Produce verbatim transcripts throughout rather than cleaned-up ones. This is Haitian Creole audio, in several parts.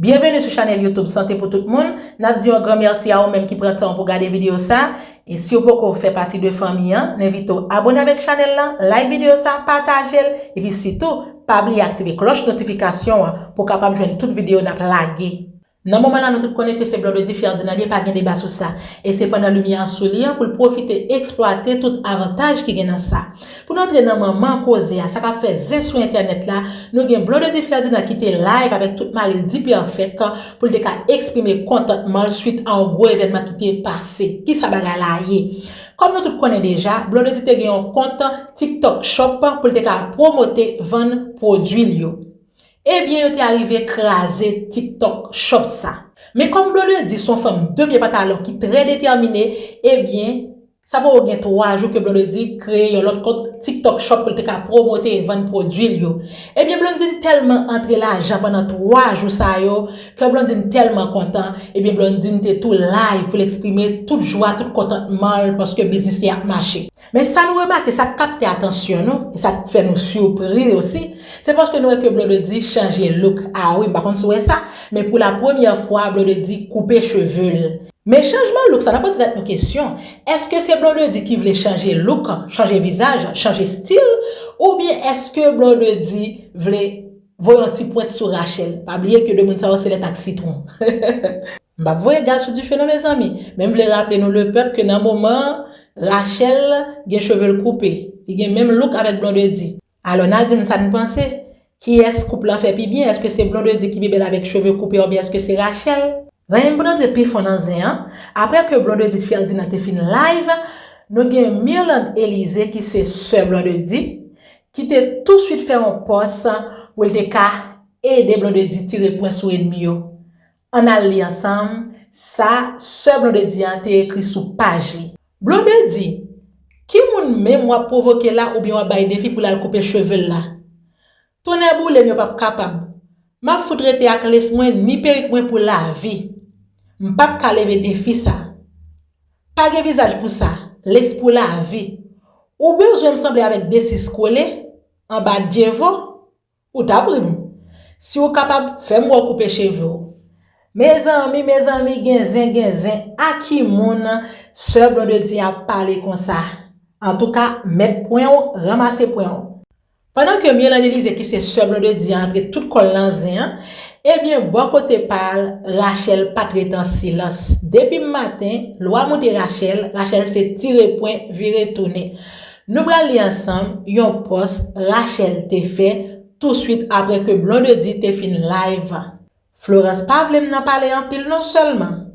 Byenveni sou chanèl YouTube Sante pou tout moun. N ap di yon gran mèsi a ou menm ki pran tan pou gade videyo sa. E si w poko fè pati de fanmi an, n envite w abone avèk chanèl lan, like videyo sa, pataje l, epi sitou, pa bliye aktive klòch notifikasyon an pou w kapab jwenn tout videyo n ap lage. Nan moman la, nou tout konnen ke se Blondedy Ferdinand ye, pa gen deba sou sa. E se pandan limyè an sou li an pou l pwofite eksplwate tout avantaj ki gen nan sa. Pou n antre nan manman koze a, sa k ap fè zen sou entènèt la, nou gen Blondedy Ferdinand ki te live avèk tout mari l D Perfect pou l te ka eksprime kontantman l swit a yon gwo evènman ki te pase. Kisa bagay la ye? Kòm nou tout konnen deja, Blondedy te gen yon kont TikTok Shop pou l te ka pwomote vann pwodui l yo. Ebyen, yo te arive kraze TikTok Shop sa. Men kòm Blondedy se yon fanm de pye pantalon ki trè detèmine, ebyen, sa poko gen twa jou ke Blondedy kreye yon lòt kont TikTok Shop pou l te ka pwomote e vann pwodui l yo. Ebyen, Blondedy tèlman antre lajan pandan twa jou sa yo, ke Blondedy tèlman kontan, ebyen, Blondedy te tou live pou l eksprime tout jwa, tout kontantman l, paske biznis li ap mache. Men sa nou remake, sa k kapte atansyon nou, e sa k fè nou sipri osi, se paske nou wè ke Blondedy chanje look. A wi, m pa konn si w wè sa, men pou la premyè fwa, Blondedy koupe cheve l. Men chanjman look sa, n ap poze tèt nou kesyon, èske se Blondedy ki vle chanje look, chanje vizaj, chanje stil, oubyen èske Blondedy vle voye yon ti pwent sou Rachel? Pa bliye ke de moun sa yo se lèt ak sitwon. M p ap voye gaz sou dife non, mezanmi, men m vle raple nou lepèp ke nan moman an, Rachel gen cheve l koupe. Li gen menm look avèk Blondedy. Alò, n a di m sa n panse. Kiyès koup lan fè pi byen? Èske se Blondedy ki pi bèl avèk cheve koupe oubyen èske se Rachel? Zanmi m, pou n antre pi fon nan zen an, apre ke Blondedy Ferdinand te fin live, nou gen Mirlande Elysée ki se sè Blondedy, ki te touswit fè yon pòs pou l te ka ede Blondedy tire pwen sou ènmi yo. Ann al li ansanm sa sè Blondedy an te ekri sou paj li. Blondedy, ki moun menm w ap pwovoke la oubyen w ap bay defi pou l al koupe cheve l la? Tonnè boule m, yo p ap kapab. M ap fout rete ak lace mwen ni perik mwen pou lavi. M p ap ka leve defi sa. Pa gen vizaj pou sa. Lace pou lavi. Ou bezwen m sanble avèk Decis Kole anba Djevo? Ou t ap ri m. Si w kapab, fè m wè w koupe cheve w. Mezanmi, mezanmi, gen zen, gen zen. A ki moun sè Blondedy ap pale konsa? Antouka, mèt pwen w, ranmase pwen w. Pandan ke Mirlande Elysée ki se sè Blondedy an antre tout kò l nan zen an, ebyen, bò kote pa l, Rachel pa t ret an silans. Depi maten, lwa moute Rachel, Rachel se tire pwen, vire tounen. Nou pral li ansanm yon pòs Rachel te fè touswit apre ke Blondedy te fin live. Florence pa vle m nan pale anpil non sèlman.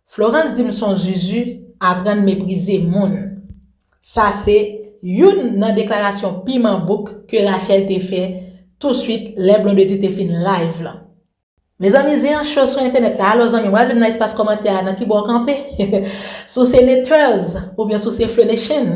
Florence di m s on zuzu, aprann meprize moun. Sa se youn nan deklarasyon piman bouk ke Rachel te fè touswit lè Blondedy te fin live lan. Mezanmi, zen an cho sou entènèt la. Alò, zanmi m, w a di m nan espas kòmantè a nan ki bò w kanpe? Si w se haters oubyen si w se Flonation.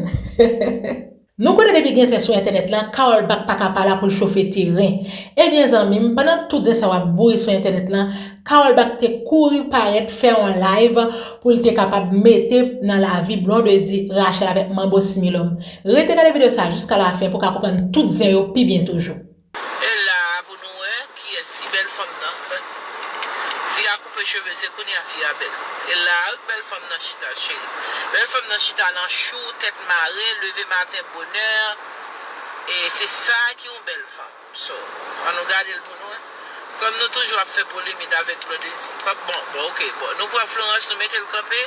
Nou konnen depi gen zen sou entènèt lan, Carole Back pa ka pa la pou l chofe teren. Ebyen, zanmi m, pandan tout zen sa yo ap bouri sou entènèt lan, Carole Back te kouri parèt fè yon live pou l te kapab mete nan lavi Blondedy, Rachel avèk Manbo Similòm. Rete gade videyo sa a jiska lafen pou w ka konprann tout zen yo pi byen toujou. E la a pou nou wè kiyès ki bèl fanm nan. Fi a koupe cheve, se kounye a fi a bèl. E la a wi bèl fanm nan chita, cheri. Bèl fanm nan chita nan chou, tèt mare, leve maten bonè. E se sa ki yon bèl fanm. So, ann nou gade l pou nou wè. Kòm nou toujou ap fè polemik avèk Blondedy. Kòm, bon, bon, oke, bon, nou pran Florence, nou mete l kanpe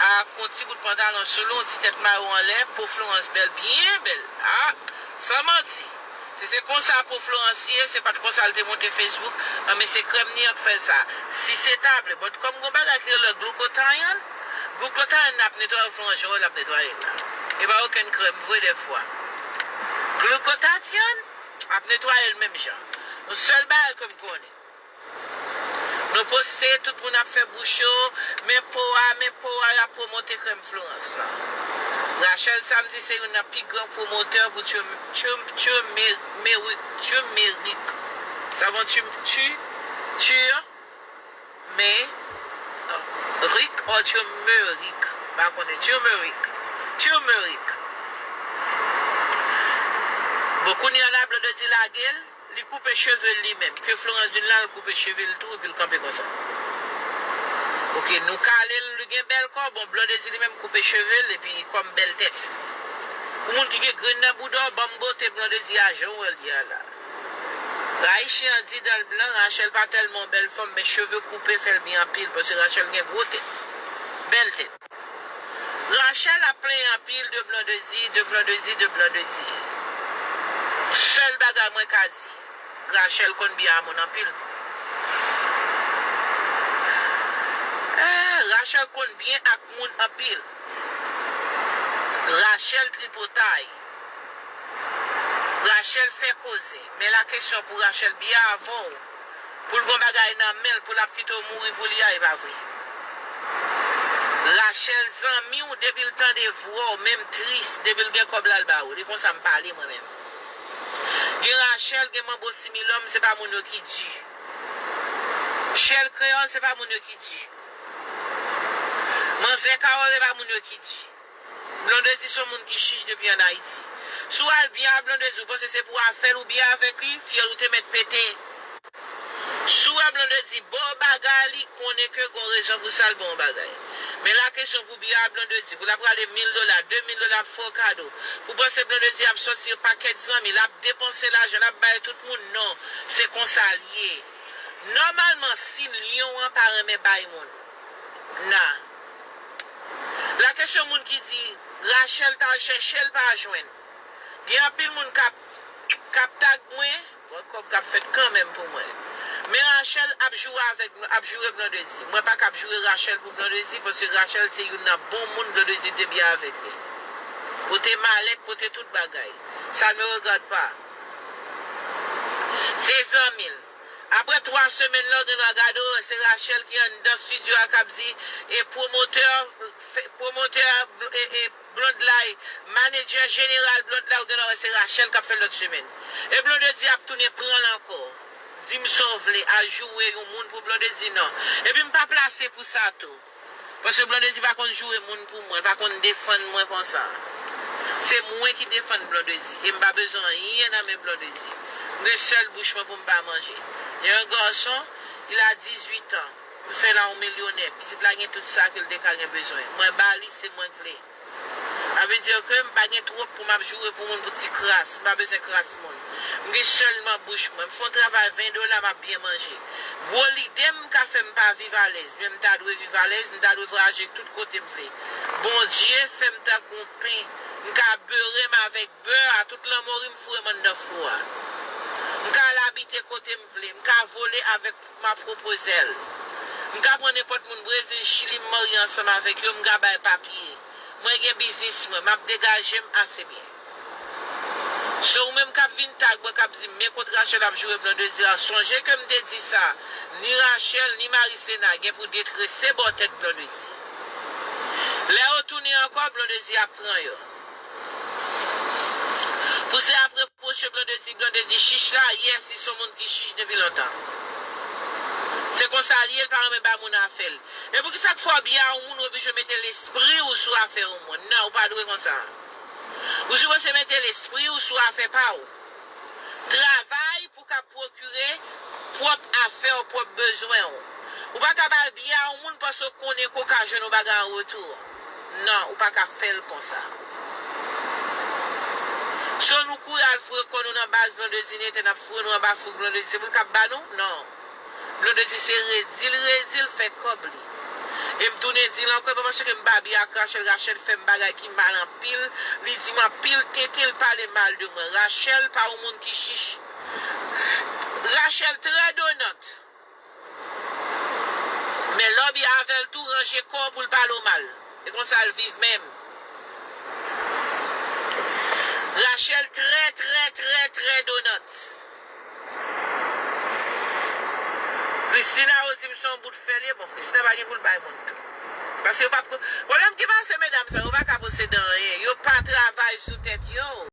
ak yon ti bout pantalon sou li, yon ti tèt mare anlè, po Florence bèl, byen bèl. A, san manti. Si se konsa po Florence ye, se pa t konsa l te monte Facebook, an, men se krèm li an k fè sa. Si se ta vle, but kòm gon bagay ki rele glutathione, glutathione ap netwaye Florence jan w wè l ap netwaye l la. E pa okenn krèm vre dèfwa. Glutathione ap netwaye l menm jan. Yon sèl bagay ke m konnen. Nou poste, tout moun ap fè bouch yo, men po a, men po a, y ap pwomote krèm Florence lan. Rachel Samedi se youn nan pi gran pwomotè pou tur-, tur-, turme-, meri-, turmeric. Savon tur-, tu-, tur-, me-, rik or turmeric. Pa konnen. Turmeric. Turmeric. Bon, kounye a la, Blondedy lage l. Li koupe cheve l li menm. Ke Florence vin la, l koupe cheve l tou, epi l kanpe konsa. Oke, nou kale l, li gen bèl kò, bon, Blondedy li menm koupe cheve l, epi kòm bèl tèt. Pou moun ki gen grenn nan bouda w, ban m bote Blondedy a jan w wè l ye a la. Raichi an di dan l blan, Rachel pa tèlman yon bèl fanm, men cheve koupe fè l byen anpil, paske Rachel gen gwo tèt. Bèl tèt. Rachel ap plenyen anpil de Blondedy, de Blondedy, de Blondedy. Sèl bagay mwen ka di, Rachel konn byen a moun anpil. Ah, Rachel konn byen ak moun anpil. Rachel tripotay. Rachel fè koze. Men la kesyon pou Rachel byen avè w. Pou l gon bagay nan men l, pou l ap kite w mouri pou li a, e pa vre. Rachel zanmi w, depi l tande vwa w, menm tris, depi l gen kòb la l ba ou. Li konsa m pale mwen menm. Gen Rachel, gen Manbo Similòm, se pa moun yo ki di. Chèl Kreyòl, se pa moun yo ki di. Manzè Kawòl, se pa moun yo ki di. Blondedy se yon moun ki chich depi ann Ayiti. Si w al byen a Blondedy, ou panse se pou afè l ou byen avèk li, fyèl ou te mèt pete. Si w wè Blondedy ba w bagay li, konnen ke gon rezon pou sa l ba w bagay. Men la kesyon pou byen a Blondedy, pou l ap rale mil dola, de mil dola ap fè w kado. Pou panse Blondedy ap sòti yon pakèt zanmi, l ap depanse lajan, l ap bay tout moun, non. Se konsa l ye. Nòmalman, si lyon an pa renmen bay moun. Na. La kesyon moun ki di Rachel t al chèche l pa jwenn. Gen anpil moun k ap, k ap tag mwen, bon, kòb k ap fèt kanmenm pou mwen. Men Rachel ap joure avèk, ap joure Blondedy. Mwen pa k ap joure Rachel pou Blondedy, paske Rachel se youn nan bon moun Blondedy te byen avèk li. Pote malèt, pote tout bagay. Ça ne me regarde pas. Se zanmi l. Apre twa semèn la, w gen dwa gade w, se Rachel ki anndan estidyo a k ap di, e pwomotè, fè- pwomotè, e, e Blondlay, manedjè jeneral Blondlay, ou gen dwa wè se Rachel k ap fè l lòt semèn. E Blondedy ap tounen pran l ankò. Di m sa w vle, al joure yon moun pou Blondedy, non. Epi m pa plase pou sa tou. Paske Blondedy pa konn joure moun pou mwen, pa konn defann mwen konsa. Se mwen ki defann Blondedy, e m pa bezwen anyen nan men Blondedy. M gen sèl bouch mwen pou m pa manje. Il y a un garçon, il a dix-huit ans. M fè la yon milyonè. Pitit la gen tout sa ke l te ka gen bezwen. Mwen ba li, se mwen k vle. Sa vle di ke m pa gen twòp pou m ap joure pou moun pou ti kras. M pa bezwen kras moun. M gen sèlman bouch mwen. M fè yon travay ven dola, m ap byen manje. Gwo lide m ka fè m pa viv alèz, men m ta dwe viv alèz, m ta dwe vwayaje tout kote m vle. Bondye fè m tankou yon pen. M ka beure m avèk bè a, tout lanmori m foure m anndan fou a. M ka al abite kote m vle, m ka vole avèk ma pwopo zèl. M ka pran nenpòt moun Brezil, Chili, m marye ansanm avèk yo, m ka bay papye. Mwen gen biznis mwen, m ap degaje m ase byen. Se ou menm k ap vin tag mwen, k ap di m, men kot Rachel ap joure Blondedy a. Sonje ke m te di sa, ni Rachel, ni Marisena gen pou detrese bò tèt Blondedy. Lè yo tounen ankò, Blondedy ap pran yo. Pou se ap repwoche Blondedy, Blondedy chich la, yes, li se yon moun ki chich depi lontan. Se konsa l ye, l pa renmen bay moun afè l. E poukisa k fè w byen a yon moun, ou oblije mete lespri w sou afè yon moun? Non, ou pa dwe konsa. Ou sipoze mete lespri w sou afè pa w. Travay pou w ka pwokire pwòp afè w, pwòp bezwen w. Ou pa ka ba l byen a yon moun paske w konnen ke w ka jwenn yon bagay an retou. Non, ou pa ka fè l konsa. So nou kouri al foure kò nou nan baz Blondedy Nete, n ap foure nou anba fouk Blondedy, se pou l k ap ba nou? Non. Blondedy se redi l redi, l fè kòb li. E m tounen di l ankò, e pa paske m babye ak Rachel, Rachel fè m bagay ki mal anpil, li di m anpil tenten, l pale mal de mwen. Rachel pa yon moun ki chich. Rachel trè donant. Men lè w byen avè l tou, ranje kò w pou l pale w mal. E konsa l viv menm. Rachel trè, trè, trè, trè donant. Christina, yo di m se yon bout fè l ye. Bon, Christina pa gen pou l bay moun tou. Paske yo p ap ko-, pwoblèm ki pase medam sa, yo pa ka posede anyen. Yo pa travay sou tèt yo.